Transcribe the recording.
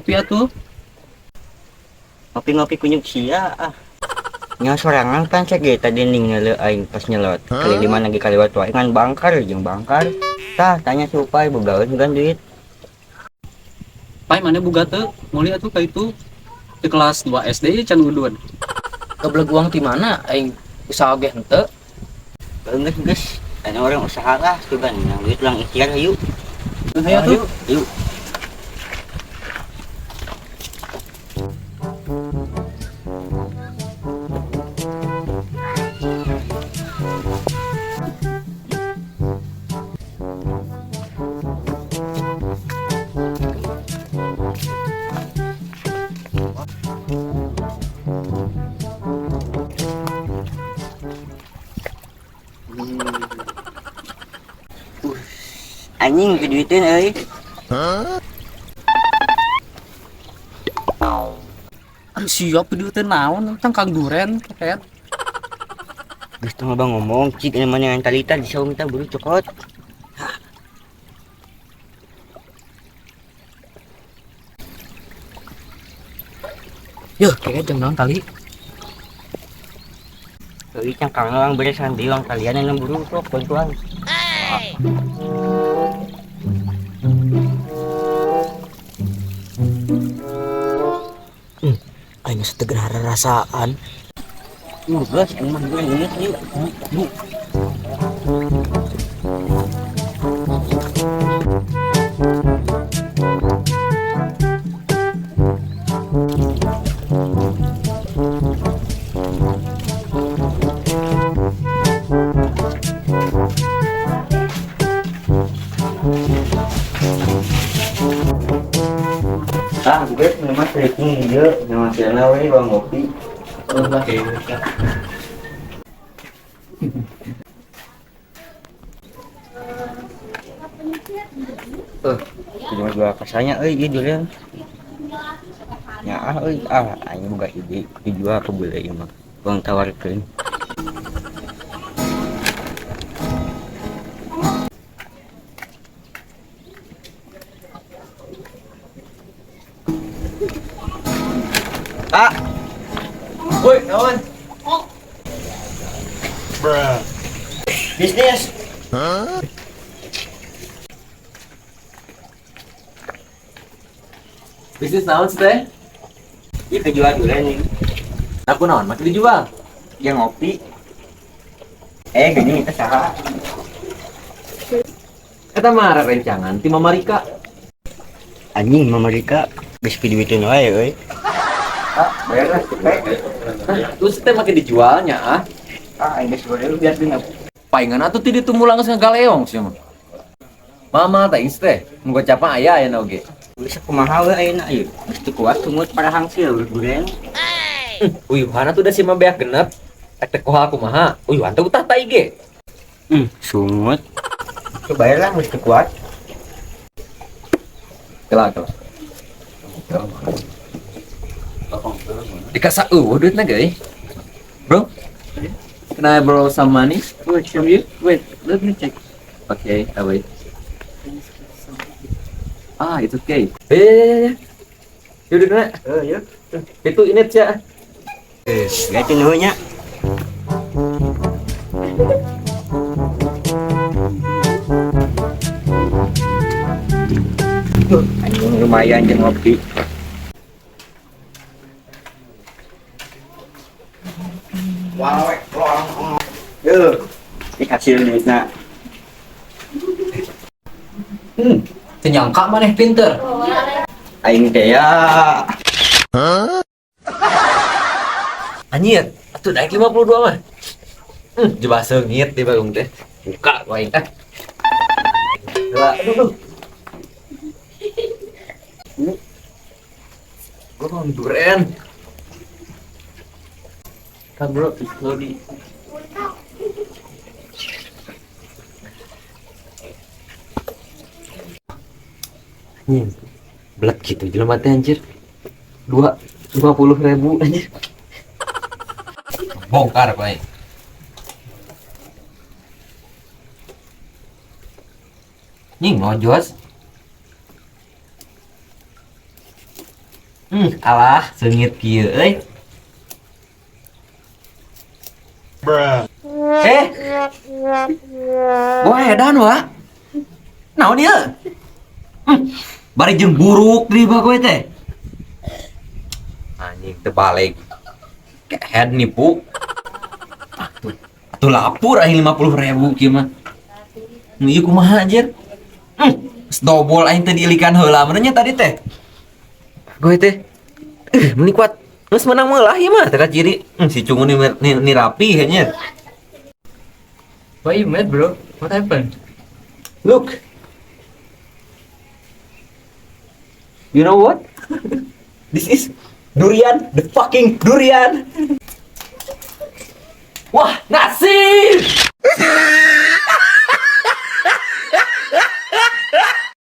Ngopi atuh. Ngopi-ngopi kunyuk sia ah. Nya sorangan pan cek ge tadi ning ngeuleuh aing pas nyelot. Kali lima lagi kaliwat wae ngan bangkar jeung bangkar. Tah tanya si Upai bogaeun kan duit. Pai mana boga teu? Meuli atuh ka itu. Di kelas 2 SD can udun. Kebeleg uang ti mana aing usaha ge henteu. Geus geus. Tanya orang usaha lah sugan yang duit lang ikhtiar yuk. Hayo atuh. Yuk. Anjing keduitin euy. Aduh siap duitin naon tentang Kang Duren keren. Geus tong loba ngomong cik ini mah yang talita di saung teh buru cokot. Yuh, kayaknya jam naon tali. Euy cangkang orang beresan deui uang kalian yang buru sok bantuan. Aing geus teu rasaan. Geus aing mah gue ngeungeut yuk. Yuk. Ah, gue memang trekking dia, memang siana we bang ngopi. Oke. Cuma dua kasanya euy ieu durian. Ya ah euy ah aing boga ide dijual ke bule ieu mah. Bang tawarkeun. Ah, Woi, naon? Bisnis. Bisnis naon sih teh? Ieu kejual durian nih. Aku naon make dijual. Dia ngopi. Gini kita saha. Eta mah rencangan ti Mama Rika. Anjing Mama Rika geus piduiteun wae euy. Ah, bayar lah cepet. Terus teh make dijualnya ah. Ah, aing geus goreng biar dina. Paingan atuh ti ditu mulang geus ngagaleong sia mah. Mama teh geus teh, mun gocapan aya ayeuna oge. Geus kumaha we ayeuna ieu. Geus teu kuat sungut parahang sih goreng. Uyuhan atuh da si mah beak genep. Ek teh koha kumaha? Uyuhan teh utah tai ge. Sungut. Tuh bayar lah geus teu kuat. Kela kela. Dikasa eueuh duitna ge. Bro. Can I borrow some money? Wait, from you? Wait, let me check. Okay, I wait. Ah, it's okay. Ya. Yaudah, nak. Heeh, yuk. Itu ini ya. Ya teu nuhun nya. Anjing lumayan jeung ngopi. Wow, yo, ini hasil duitna. Teu nyangka maneh pinter. Aing teh ya. Anjir, atuh naik 52 mah. Jebah seungit di bagong teh. Buka ku aing teh. Aduh, aduh. Gua mau duren. Kan bro, slowly. Anjing. Belet gitu jelema teh anjir. 20.000 anjir. Bongkar bae. Nying ngojos. Alah, seungit kieu euy. Eh. Wah, edan wah. Naon ieu? Bari jeung buruk di bagoy teh. Anjing terbalik. Head nipu. Atuh, atuh lapur aing 50.000 kieu mah. Nu ieu kumaha anjir? Dobol aing teh diilikan heula mun nya tadi teh. Gue teh. Meni kuat. Geus menang meulah ieu mah teh ciri. Si cungu ni rapi kayaknya. Why you mad, bro? What happened? Look. You know what? This is durian, the fucking durian. Wah, nasi.